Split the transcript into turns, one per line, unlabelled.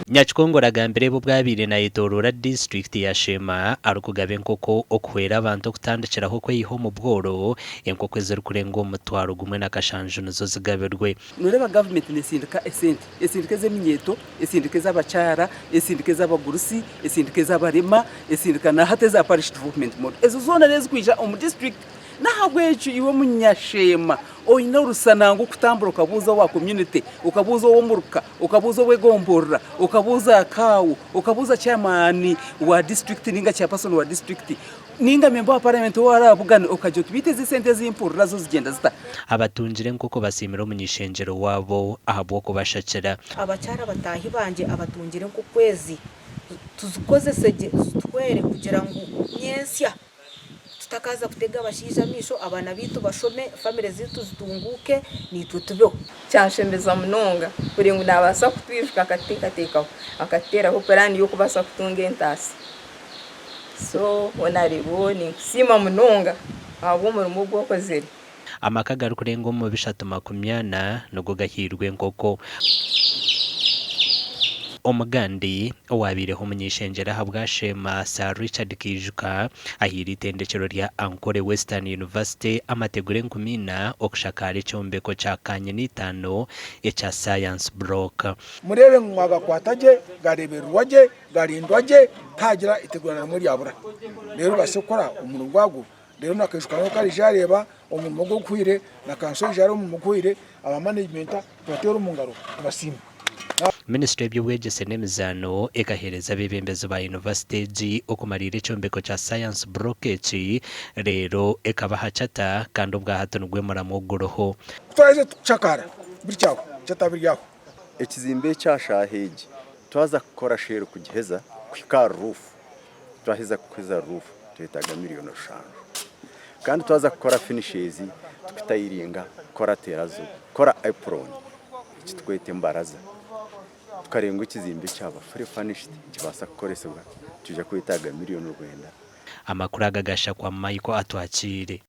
Nyakikongoro agambire ebi obu abaire nayetoroora disiturikiti ya Sheema arikugaba enkoko okuhwera abantu okutandikiraho kweyiha omu bworo. Enkoko ezirikurenga 1007 nizo zigabirwe.
Noreeba gavumenti nesindika esente, esindika ez'eminyeeto, esindika ez'abakyara, esindika ez'abagurusi, esindika ez'abarema, esindika na hati eza parish development model. Ezo zoona n'ezirikwija omu disiturikiti. N'ahabw'ekyo iwe munyasheema oine orusa nangwa okutambura okabuuza owa community, okabuuza ow'omuruka, okabuuza ow'egomborora, okabuuza akaawo, okabuuza chairman wa district ninga chairperson wa district ninga member wa parliament ou orabugane okagira oti beitu ezi esente ezi mpurira zo zigyenda zita?
Abatungire enkoko basiimire omuny'ishengyero waabo ahabw'okubashakira.
Abakyara bataahi bangye abatungire enkoko ezi tuzikozese gye zituhwere kugira ngu nyentsya Tutakaaza kutega abashaija amaisho, abaana baitu bashome, famire zaitu zitunguuke, naitwe tubeho.
Kyanshemeza munonga kuri ngu naabaasa kutwijuka akatuteekateekaho, akatuteeraho puraani y'okubaasa kutunga entaasya. So Honarebo ninkusiima munonga ahabw'omurimo ogu okozire.
Amaka agarikurenga omu bishatu makumyana nigo gahairwe enkoko. Omugandi owabaireho omuny'eishengyero ahabwa Sheema Sir Richard Kaijuka ahaire eitendekyero rya Ankole Western University amategura 4,000 okushakaara ekyombeko kya kanyina itaano ekya Science Block.
Mureebe ngu mwagakwata gye, gareebererwa gye, garindwa gye, tihagira itegura na rimwe ryabura. Reero obaase kukora omurimo gwago. Reero na Kaijuka nawe ku ariija areeba omurimo gwe oguhweire, na kanso eija areeba omurimo guhweire, aba management tubateere omu ngaro tubasiime.
Minisitule y'eby'obwegyese n'emizaano ekaheereza abeebembezi ba yunivasite egi okumariira ekyombeko kya Science Block eki reero ekabaha chata kandi obwahati nigwo muramwa oguriho.
Ku twaheza tukushakaara biri kyaho chata biri aho.
Ekizimbe ekya shaaha egi twaza kukora sheeri kugiheza kuhika aha ruufu. Twaheza kuheza ruufu twetaaga miriyoni rushanju. Kandi twaza kukora finishes, tukutayiringa, kukora terazo, kukora apron eki turikweta embaraza, tukareeba ngu ekizimbe kyaba fully furnished nikibaasa kukoresibwa, nitwija kwetaaga miriyoni rwenda.
Amakuru aga gashakwa Michael Atwakiire.